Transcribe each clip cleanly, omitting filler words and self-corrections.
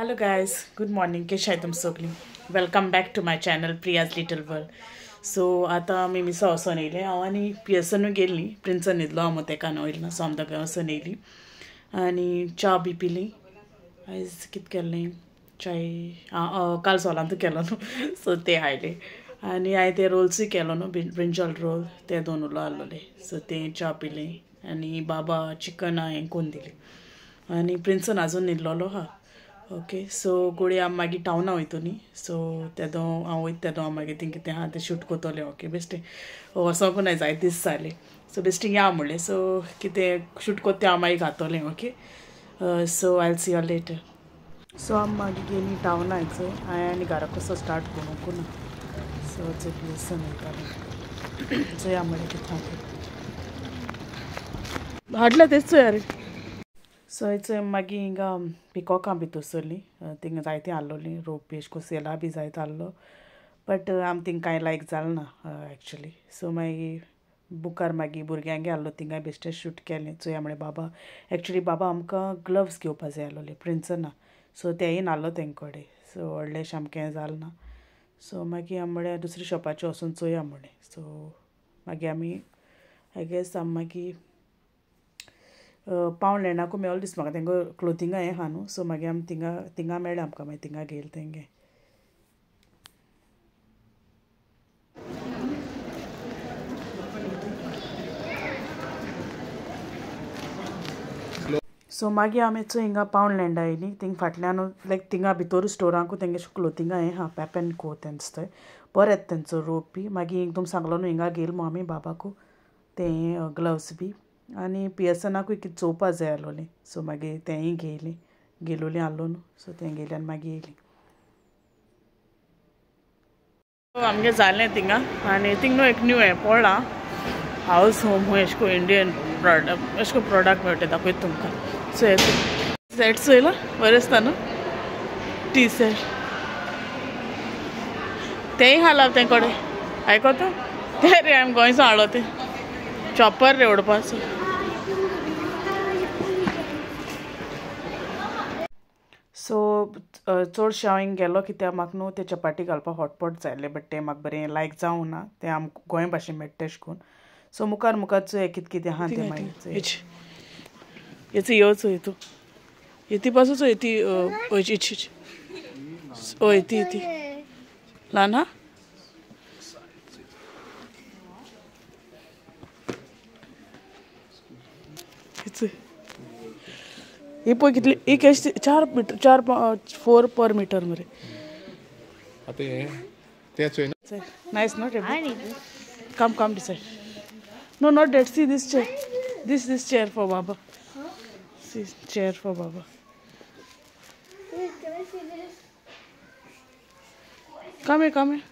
Hello guys, good morning. केशाय तुम सगळीं. Welcome back to my channel Priya's little world. So आतां आमी मिसा वचोन येयले. हांव आनी पियर्सनूय गेल्ली. प्रिन्सन न्हिदलो हांव तेका न्हय ना, सो आमी दोगांय वचोन येयली आनी च्या बी पिली. आयज कितें केल्लें च्याय काल सोलांतू केलो न्हू, सो ते हाडले आनी हांवें ते रोल्सूय केलो न्हू, ब्रिंजॉल रोल, ते दोन उलो आहलोले. सो ते च्या पिले आनी बाबा चिकन हें कोन्न दिलें आनी प्रिन्सन आजून न्हिदलोलो आहा. ओके, सो गोळी आमी मागीर टावना वयतो न्ही, सो तेदो हांव वयता तेदो हांव मागीर थिंग कितें आहा तें शूट कोत्तोलें. ओके, बेश्टें वचोंक ना जायते दीस जाले, सो बेश्टें या म्हणलें. सो कितें शूट कोत्ता तें हांव मागीर घातोलें. Okay, so I will see you later. So आमी मागीर गेली टावना चोय, हांवें आनी घरा कसो स्टार्ट करूंक ना. सो चोय प्लेसान वयतालें, चोया म्हणलें कितें आहा तें हाडलें तेंच चोया रे. सो चोय मागीर हिंगा पिकॉकां भितर सरलीं, थिंगा जायतीं आहलोलीं, रोप बी अशें करून सेला बी जायतो आहलो, बट आम थिंगा कांय लायक जालें ना एक्चुली. सो मागीर बुकार मागीर भुरग्यांगे आहलो, थिंगाय बेश्टें शूट केलें. चोया म्हळें बाबा, एक्चुली बाबा आमकां ग्लव्स घेवपा जाय आहलोले प्रिन्सना, सो तेंय नाहलो तेंक कडेन, सो व्हडलें सामकें जालें ना. सो मागीर आमी म्हळ्यार दुसऱ्या शॉपाचेर वचून चोया म्हणलें. सो मागीर आमी I guess आमी मागीर पावंड लँडाकू मेळ्ळो दीस म्हाका तेंका क्लोथिंगां हें आहा न्हू, सो मागीर आमी थिंगा थिंगा मेळ्ळें आमकां, मागीर थिंगा घेयलें तेंगे. सो मागीर आमी चोय हिंगा पावंड लँडा येयलीं, थिंग फाटल्यान लायक थिंगा भितर स्टोरांकू तेंगे क्लोथिंगां हें आहा, पेप एंड को तेंचो थंय बरें येता तेंचो रोप बी. मागीर एकदम सांगलो न्हू हिंगा घेयल म्हूण आमी बाबाकू तें ग्लव्स बी आनी पियर्सनाकूय कितें चोवपा जाय आहलोलें, सो मागीर तेंय घेयलें, घेलोलीं आहलो न्हू, सो तें घेयलें आनी मागीर येयलीं. आमगें जालें थिंगा आनी थिंग न्हू एक न्यू हें पळ्ळां हावस होम हूंय अशें करून इंडियन प्रोडक्ट अशें करून प्रोडक्ट मेळटा, दाखयता तुमकां. सो हें सेट चोयला बरें दिसता न्हू, टी सेट तेंय घाला तें कडेन आयकता तें रे, आमी गोंयसून हाडलो तें चॉपर रे उडपाचो. सो चडशें हांव हिंग गेलो कित्याक म्हाका न्हू ते चपाटी घालपाक हॉटपॉट जाय आसलें, बट तें म्हाका बरें लायक जावंक ना, तें आमकां गोंय भाशेन मेळटा तशें करून. सो मुखार मुखार चोय कितें कितें आहा तें मागीर चोय. हेचो यो चोय तूं येती पासून चोय ती हय हय ती ती ल्हान आहा. ही पळय कितली एक 4 मीटर 4 4 पर मीटर मरे. नायस न्हू table. Come come decide. No not that, see this chair, this this chair for Baba, see chair for Baba. Come here, come here.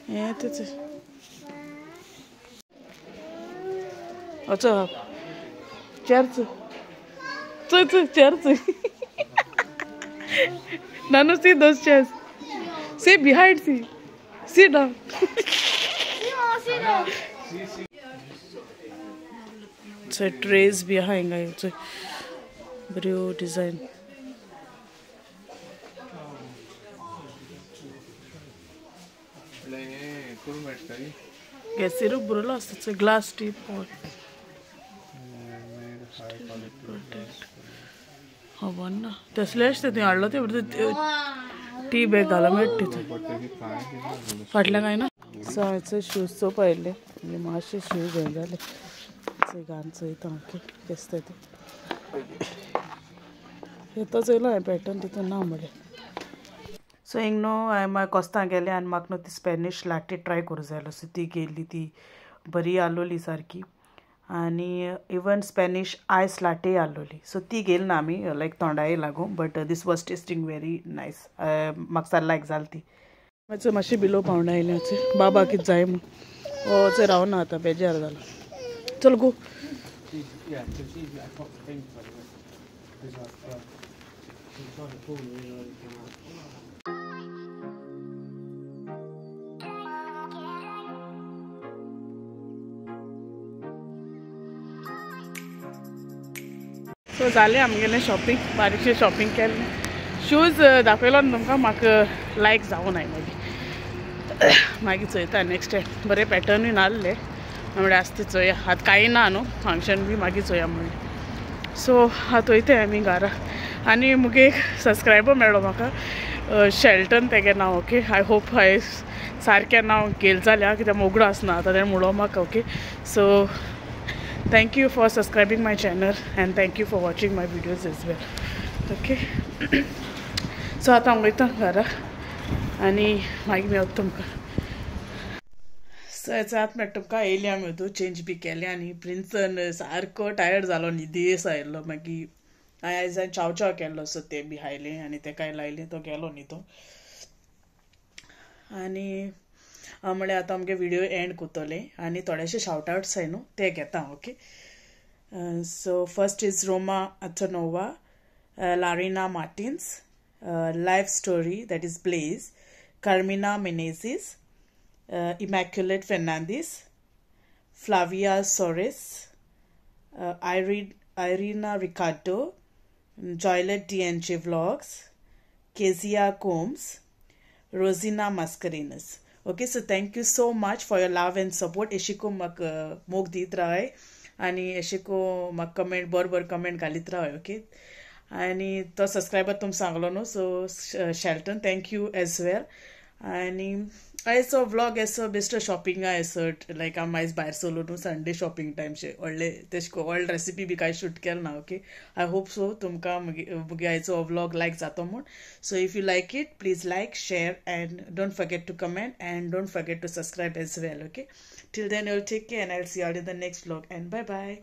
हें तेच अच्छा चेअर चोय चोय चेअर चोय. नानू see those chairs, see behind, see see down. चोय trays बी आहा हिंगा, चोय बऱ्यो डिजायन. गॅसीरूच बरोलो आसता चोय, ग्लास टी पॉट खबर ना तसलेंच तें तुवें हाडलो तें टी बॅग घालो मेळटा तितून फाटल्यान कांय ना. सो हांवें चोय शूज चोवपा येयल्ले, म्हणजे मातशे शूज हें जाले, चोय घालून चोयता हांव केसता तें. हें चोयलो हांवें पॅटर्न तितून ना म्हणलें. सो हिंग न्हू हांवें मागीर कोस्तां गेलें आनी म्हाका न्हू ती स्पॅनीश लाटी ट्राय करूं जाय आसलो, सो ती गेल्ली, ती बरी आहलोली सारकी आनी इवन स्पॅनीश आयस लाटे आहलोली, सो ती गेली ना आमी लायक थोंडाय लागून, but this was tasting very nice, म्हाका सारकी लायक जाली ती. मातशें मातशें बिलो पावंडा येयलें, बाबा कितें जाय म्हूण चोय रावना आतां बेजार जाला, चल गो. सो जालें आमगेलें शॉपिंग, बारीकशें शॉपिंग केलें. शूज दाखयलो न्हू तुमकां, म्हाका लायक जावं नाय. मागीर मागीर चोयता नेक्स्ट टायम. बरें पॅटर्नूय नासले म्हळ्यार आसता चोया. आतां कांय ना न्हू फंक्शन बी, मागीर चोया म्हणलें. सो आतां वयताय आमी घरा. आनी मुगे एक सबस्क्रायबर मेळ्ळो म्हाका, शेल्टन तेगे नांव. ओके, I hope हांवें सारकें नांव केलें जाल्यार, कित्याक मोगडो आसना आतां तेणें म्हणलो म्हाका. Okay, so thank you for subscribing my channel and thank you for watching my videos as well. Okay, so आतां हांव वयता घरा आनी मागीर मेळटा तुमकां. सो हेचो आतां मेळटा तुमकां. येयली आमी वयतू, चेंज बी केलें आनी प्रिन्सन सारको टायर्ड जालो, न्हिदेस आयिल्लो. मागीर हांवें आयज चाव चाव केल्लो, सो तें बी खायलें आनी तेकाय लायलें, तो गेलो न्ही तो. आनी हांव म्हळ्यार आतां आमगे विडियो एंड करतलें आनी थोडेशे शावट आवट्स आहाय न्हू ते घेता. Okay, so first is Roma Atanova, Larina Martins, life story that is Blaze, Carmina Menezes, Immaculate Fernandes, Flavia Soares, Irina Ricardo, Joylet DNJ Vlogs, Kezia Combs, Rosina Mascarenhas. Okay, so thank you so much for your love and support. एशिको म्हाका मोग दीत रावय आनी एशिको म्हाका comment बरें बरें comment घालीत रावय. Okay, आनी तो सबस्क्रायबर तुमकां सांगलो न्हू, so Shelton thank you as well. आनी आयचो व्लॉग एसो बेश्टो शॉपिंगा एसो लायक आमी आयज भायर सरलो न्हू संडे शॉपिंग टायमशे, व्हडले तेश व्हडले रेसिपी बी कांय शूट केलें ना. ओके, I hope so तुमकां मुगे आयचो व्लॉग लायक जातो म्हूण. So if you like it please like, share and don't forget to comment and don't forget to subscribe as well. Okay, till then you will take care and I will see all in the next vlog and bye bye.